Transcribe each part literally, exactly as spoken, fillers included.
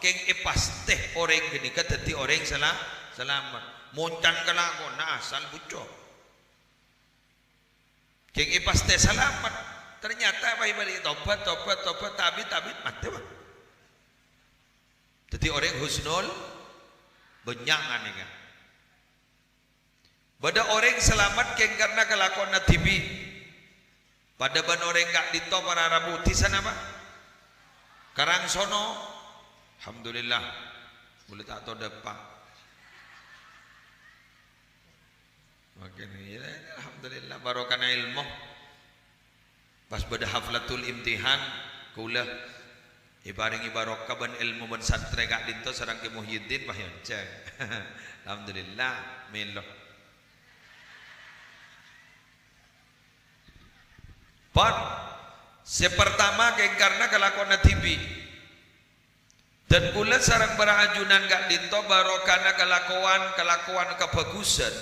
Kèng èpastè orèng ghânèka dhâddhi orèng sala-, salamet. Mon can kalakona asal bucco. Kèng èpastè salamet. Ternyata pas èbâli tobat, tobat, tobat, tabit, tabit, matè, Pak. Dhâddhi orèng husnul, bânnya' nganèka. Bâdâ orèng salamet kèng karna kalakowanna dhibi'. Padâ bân orèng ka'dinto para rabu. Dhisa napa? Karangsono. Alhamdulillah. Bulâ ta' tao dâpa'. Makin, ya, alhamdulillah, barokana èlmo. Pas bâdâ haflatul imtihan, kaulâ èparèngè barokah bân èlmo bân santrè ka'dinto sareng Kè Muhyiddin, pas èoncèng. Alhamdulillah, mèlo. Pon, sè partama kèng karna kalakowanna dhibi'. Dan kaulâ sareng para ajunan ka'dinto barokana kalakowan-kalakowan kabhâghusân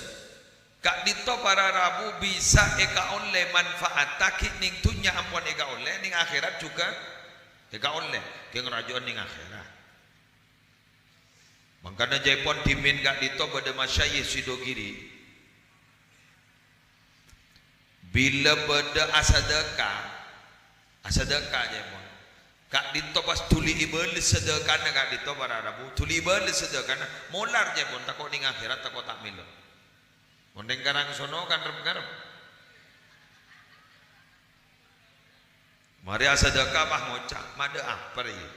ka'dinto para rabu bisa èkaollè manfaatta ghi' nèng dhunnya ampon èkaollè, nèng akhèrat jhughân èkaollè, kèng rajâ'ân nèng akhèrat. Mangkana jâèpon dhimèn ka'dinto bâdâ masyayikh Sidogiri. Bilâ bâdâ asadâka, asadâka jâèpon. Ka'dinto pas dhuli èbâles sadâkana ka'dinto para rabu, dhuli èbâles sadâkana, molar jâèpon, tako' nèng akhèrat, tako' ta' mèlo. Mon nèng karangsono kan rep-ngarep. Marè asadâka pas ngoca', "Madâ apa rèya?"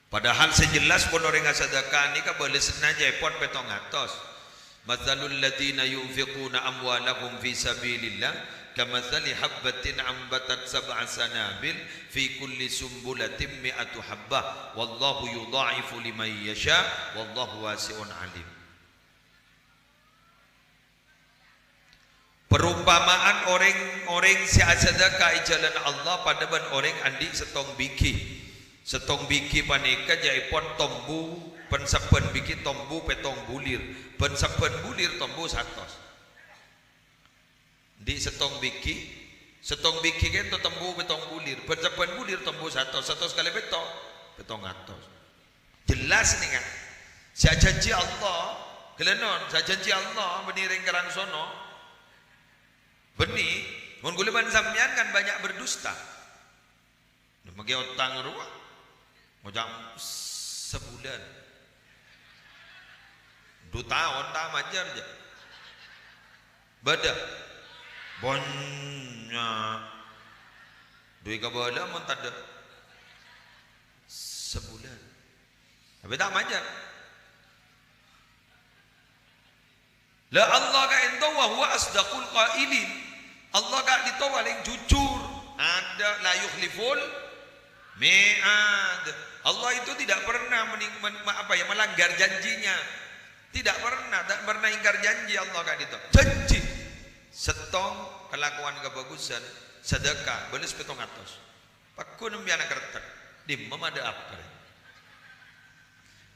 Padahal sè jelas pon orèng asadâka nèka bâlessanna jâèpon pèttong atos. "Matsalul ladzina yunfiquna amwalahum fi sabilillah, kamatsali habbatin ambatat sab'a sanabil, fi kulli sumbulatin mi'atu habbah, wallahu yudha'ifu liman yasha, wallahu wasi'un alim." Parompama'an orèng-orèng sè asadâka è jhâlân Allah padâ bân orèng andi' sèttong bighi. Sèttong bighi panèka jâèpon tombu, bân-sabbhân bighi tombu pèttong bulir, bân-sabbhân bulir tombu satos. Andi' sèttong bighi, sèttong bighi kènto tombu pèttong bulir, bân-sabbhân bulir tombu satos, satos kalè pètto', pèttong atos. Jelas nèka. Sè ajhânjhi Allah, ghellâ' non, sè ajhânjhi Allah bânnè rèng karangsono. Bânnè, mon kaulâ bân sampèyan kan banyak berdusta. Mangkè otang rowa. Ngoca' sabulân. Du taon ta' majâr, jâ. Bâdâ? Bânnya'. Dhu èkabâlâ mon tadâ'. Sabulân. Tapè ta' majâr. La Allah ka'dinto wa huwa asdaqul qailin. Allah ka'dinto palèng jujur. Ada la yukhliful mi'ad. Allah itu tidak pernah mening-, men-, me-, apa ya, melanggar janjinya. Tidak pernah, tak pernah ingkar janji Allah ka'dinto. Janji. Sèttong kalakowan kabhâghusân, sadâka, bâles pèttong atos. Pagghun empèyan akertek, dimma madâ apa rè?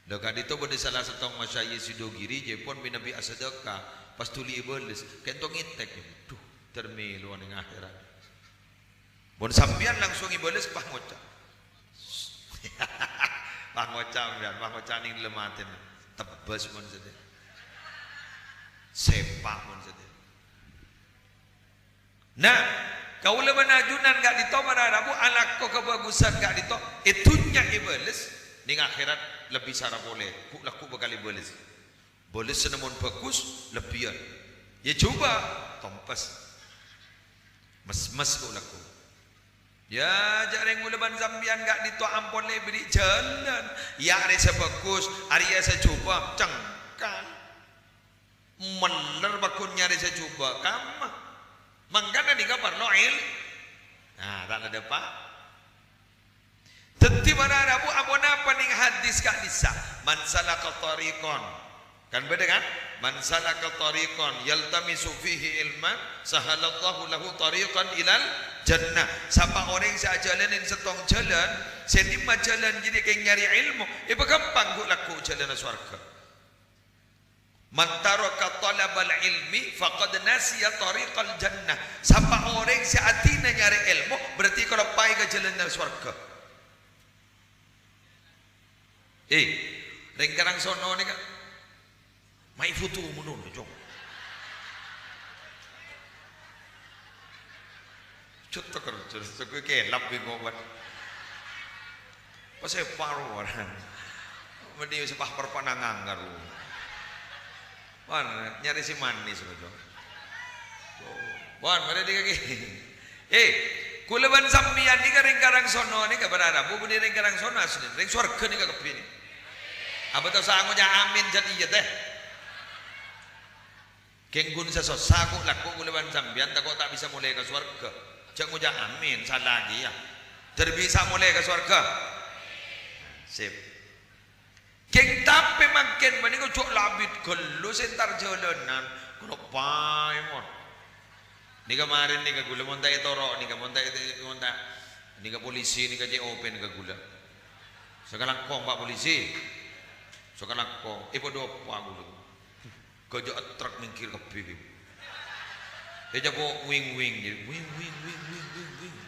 Lha, ka'dinto bâdâ sala sèttong masyayikh Sidogiri, jâèpon mènabi asadâka, pas dhuli èbâles, ka'dinto ngètèk, "Duh, ter mèlo nèng akhèrat." Mon sampèyan langsung èbâles, pas ngoca'. Pas ngoca' sampèyan, pas ngoca' nèng dâlem atèna. Tebbhâs mon sadhâjâ. Sèpa' mon sadhâjâ. Nah, kaulâ bân ajunan ka'dinto para rabu alako kabhâghusân ka'dinto, è dhunnya èbâles, nèng akhèrat lebbi sara polè, ghu'-, lagghu' bhâkal èbâles. Bâlessanna mon bhâghus, lebbiyân. Yâ jhubâ', tompes. Mes-mes ghu'-, lagghu'. Yâ, jâ' rèng kaulâ bân sampèyan ka'dinto ampon la èberri' jhâlân. Yâ arè sè bhâghus, arèya sè jhubâ', cengkal. Mellèr pagghun nyarè sè jhubâ', kamma. Mangkana nèka parlo il-, nah, ta' la dâpa'. Dhâddhi para rabu aponapa nèng hadis ka'dissa', "Man salaka thariqan." Kan bâdâ kan? "Man salaka thariqan yaltamisu fihi ilman, sahalallahu lahu thariqan ilal jannah." Sapa orèng sè ajhâlânin sèttong jhâlân, sè dimma jhâlân jârèya kèng nyarè èlmo, èpaghâmpang ghu'-, lagghu' jhâlânna sowarghâ. "Man taraka thalabal ilmi faqad nasiya thariqal jannah." Sapa orèng sè adina nyarè èlmo, berarti kaloppaè ka jhâlânna sowarghâ. Eh, rèng Karangsono nèka, mayu foto mono, Cong. Cot teker, cot, cot, gue kelap bingung, Wan. Pas saya paru, Wan. Mending sepah perpanangan, ngaru. Wan, nyarè sè manis, Cong. Wan, mari di kaki. Eh, kaulâ bân sampèyan nèka rèng Karangsono nèka, para rabu bânnè rèng Karangsono asli, rèng sowarghâ nèka kabbhi nèka. Apa ta' osa ngoca' amin jhât iyâ, tèh? Kèng ghun sè sossa ko', lako kaulâ bân sampèyan tako' ta' bisa molè ka sowarghâ. Jhâ' ngoca' amin, sala kèya. Dhâr bisa molè ka sowarghâ. Sip. Kèng tapè mangkèn panèka jhâ' la abit ghâllu sè entar jhâlânan. Kaloppaè, mon. Nèka marèn nèka kaulâ mon ta' ètoro' nèka, mon ta' ète-, mon ta', nèka polisi nèka cè' open ka kaulâ. Sakalangkong, Pak Polisi. Sakalangkong. Eh, padâ apa kaulâ? Ghâjâ' truk mèngghir kabbhi. Ècapo' wing-wing, jadi wing, wing, wing, wing, wing, wing.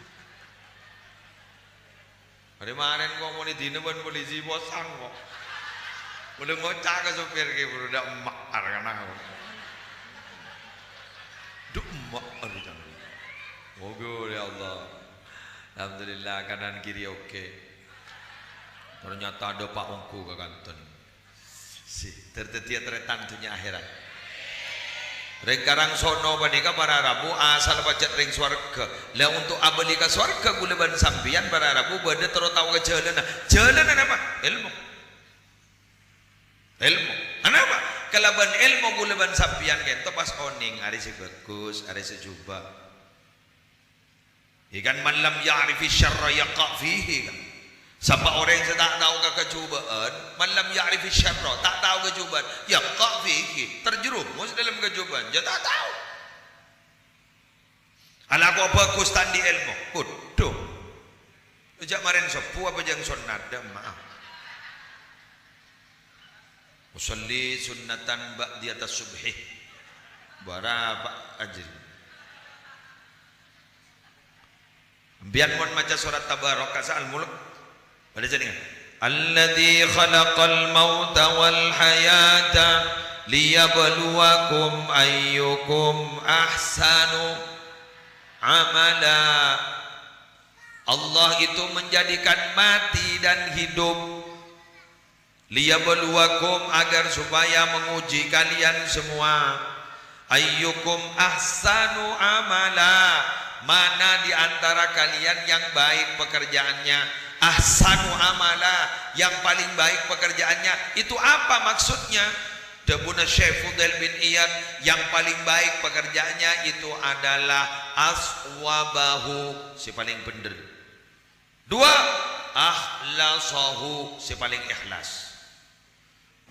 Marè-marèn ko' mon èdina bân polisi posang ko'. Mula ngoca' ka sopir ke, "Bro, dâ' emma' arkana." Dâ' emma' arkana. Moga, ya Allah. Alhamdulillah, kanan kiri oke. Ternyata dâpa' ongghu ka kanton. Si, ter-, dhâddhiyâ tarètan dhunnya akhèrat. Rèng Karangsono panèka para rabu asal pajhât rèng sowarghâ. La, untuk abâli ka sowarghâ kaulâ bân sampèyan para rabu bâdâ terro tao ka jhâlânna. Jhâlânna napa? Èlmo. Èlmo. Anapa? Kalabân èlmo kaulâ bân sampèyan kènto pas onèng arè sè bhâghus, arè sè jhubâ'. Yâ kan, "Man lam ya'rifis syarra yaqa' fihi," kan. Sapa orèng sè ta' tao ka kajhubâ'ân, "man lam ya'rifis syarra," ta' tao kajhubâ'ân, "yaqa' fihi," terjerumus dalam kajhubâ'ân, jhâ' ta' tao. Alako bhâghus ta' andi' èlmo, kodhu. Jhâ' marèn sobbhu abhâjâng sonnat, dâ' emma'. Usalli sunnatan ba'diyatas subhi. Bârâmpa ajri? Sampèyan mon maca sorat Tabarok ka Al-Mulk, bâca nèka, "Alladzi khalaqal mauta wal hayata liyabluwakum ayyukum ahsanu amala." Allah itu menjadikan mati dan hidup. "Liyabluwakum," agar supaya menguji kalian semua. "Ayyukum ahsanu amala," mana di antara kalian yang baik pekerjaannya. "Ahsanu amala," yang paling baik pekerjaannya. Itu apa maksudnya? Dhâbuna Syekh Fudail bin Iyad, yang paling baik pekerjaannya itu adalah aswabahu, sè palèng bhendher. Dua, akhlasahu, sè palèng ikhlas.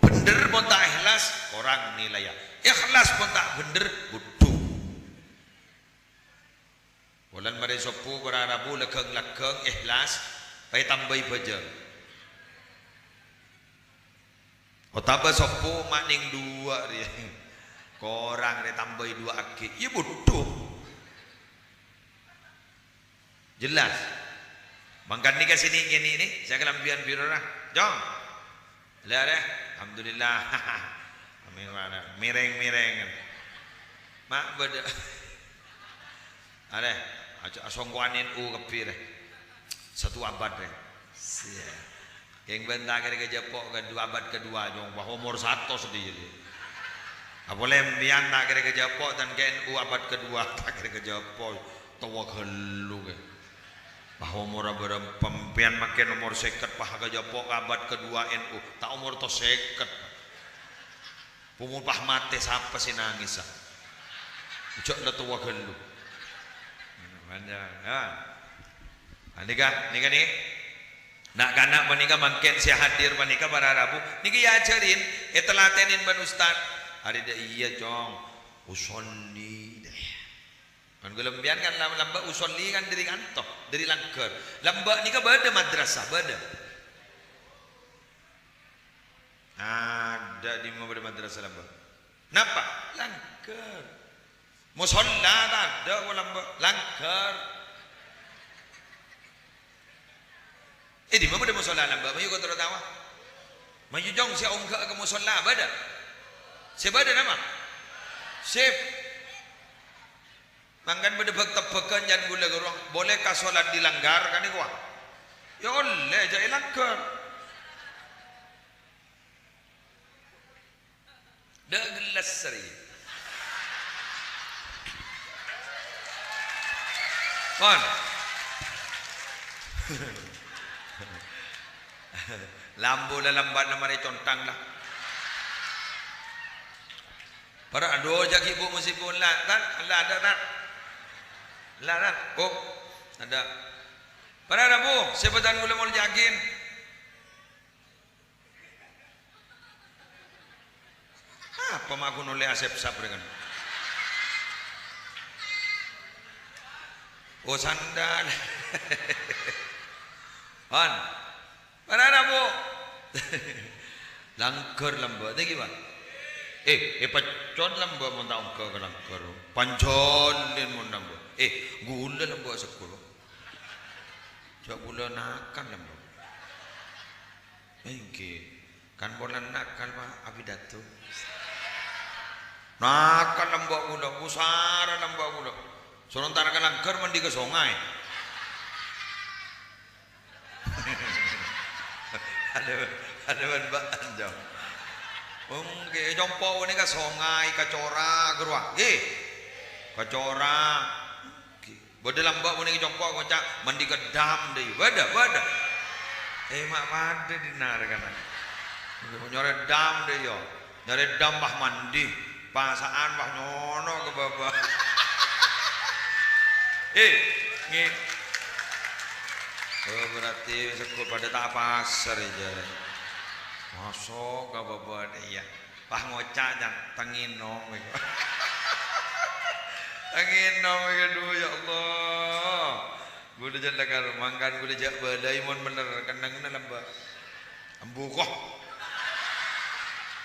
Bhendher mon ta' ikhlas, korang nilaiyâ. Ikhlas mon ta' bhendher, budhu. Polana marè sobbhu, para rabu, lagghâng-lagghâng, ikhlas, pas ètambâi bhâjâng. Otabâ sobbhu ma' nèng duwâ' rèya. Korang rè tambâi duwâ'aghi. Iyâ budhu. Jelas? Mangkana nèka sè nè'-kènè' nè, sè kalambhiyân bhirorah. Jong. Lha rè, alhamdulillah. Amin, mana? Mèrèng-mèrèng. Ma' bâdâ. Arè, aja asongkowan N U kabbhi, rè. Satu abad, rè. Siya. Kèng bân ta' kèra kajhâpo' ka dua abad kedua, nyong, wah, omor satos dhi, dhi. Apolè empèyan ta' kèra kajhâpo', tan ka N U abad kedua, ta' kèra kajhâpo'. Towa ghâllu, kè. Wah, omor abârâmpa empèyan, mangkèn omor sèket, wah, kajhâpo' ka abad kedua N U. Ta' omor tos sèket. Pon mon pas matè, sapa sè nangèsa? Jhâ' la towa ghâllu. Panjang, ya. Nah, nèka, nèka nè. Na'-kana' panèka mangkèn sè hadir panèka para rabu. Nèka èajhârin, ètalatènè bân ustad. Arè dâ' iyâ, Cong. Usolli, dâ'. Kan kaulâ empèyan kan lam-, lambâ' usolli kan dâri kanto, dâri langghâr. Lambâ' nèka bâdâ madrasah, bâdâ. Adâ' dimma bâdâ madrasah lambâ'? Napa? Langghâr. Mosolla tadâ' polana langghâr. È dimma bâdâ mosolla lambâ'? Mayu kotoro tawa. Mayu jhung sè ongghâ ka mosolla bâdâ? Sè bâdâ napa? Sip. Mangkana bâdâ bâk-tebbhâghân can ghulâ ghâruwa, boleh ka solat di langgar kan nèko, wa? Ya ollè, jhâ' è langgar. Dâ' ghellas rèya. Pon. Lambu la lambâ'na marè contang la. Para adu jâ' ghi' bu' mosibâ la, Tan, la, la, la. La, la, bu', ada. Para rabu, sè bâdân ghulâ molja'aghin. Apa ma' ghun ollè asèp-sap rèng? Oh, sandal. Wan. Para rabu. Langghâr lambâ'. Nèkè, Pak. Eh, eh, pècon lambâ' mon ta' ongghâ ka langghâr. Panjhâlin mon lambâ'. Eh, ghulâ lambâ' sekkor. Jhâ' ghulâ nakal lambâ'. Èngghi, kan polana nakal, Pak, apidato. Nakal lambâ' ghulâ, pusara lambâ' ghulâ. Soro entar ka langghâr mandi ka songay. Ada, ada ban ba'an, Jong. Èngghi, compo' ghânèka songay, kacora, ghâruwa. Èngghi. Kacora. Èngghi. Bâdâ lambâ' ghânèka compo' ngoca', "Mandi ka dam, dâi." Bâdâ, bâdâ. Eh, ma' padâ dinna' rèng kana. Nyarè dam, dâi, yo. Nyarè dam, bah, mandi. Pasa'an, bah, nyono' ka bâbâ. Eh, nge-, oh, berarti sekkor padâ ta' pasar, ya, jârèya. Maso' ka bâbâ, iyâ. Pas ngoca', can, ta' ngènom, èko. Ta' ngènom, èko, dhu, ya Allah. Ghulâ jhâ' lakar, mangkana ghulâ jhâ' bâlâi mon mellèr, kennengnganna lambâ'. Ambu, koh.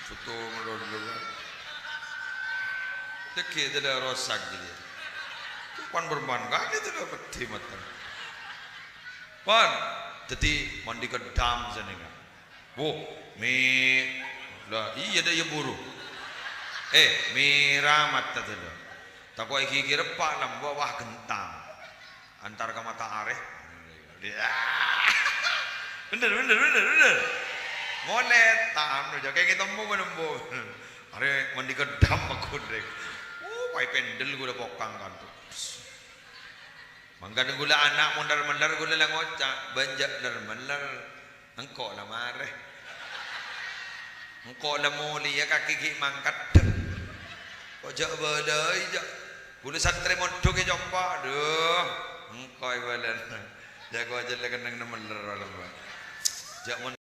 Soto melolo. Tegghâ' tella rosak jârèya. Pan-bârâmpan kalè tella peddhi mateng. Pan, dhâddhi mandi ka dam sanèka. Wo, mè-, la, iyâ, dâ' iyâ buru. Eh, mèra mata tella. Tako' èghighir eppa' lambâ' wah ghentang. Entar ka mata arè. Bhender, bhender, bhender, bhender. Molè, ta' anu, jhâ' kèngèng temmo, menemmo. Arè mandi ka dam, aghundheng. Oh, paè pendel ghulâ pokang kanto. Mangkana ghulâ ana' mon ler-mellèr ghulâ la ngoca', "Bân jhâ' ler-mellèr, engko' la marè. Engko' la molèya kakè ghi' mangkaddhâ. Ko' jhâ' bâlâi, jhâ'." Ghulâ santrè mondhuk è compo', "Dhu, engko' è bâlâna. Jhâ' ko' jhâ' la kennengnganna mellèr, wala, Mbak. Jhâ' mon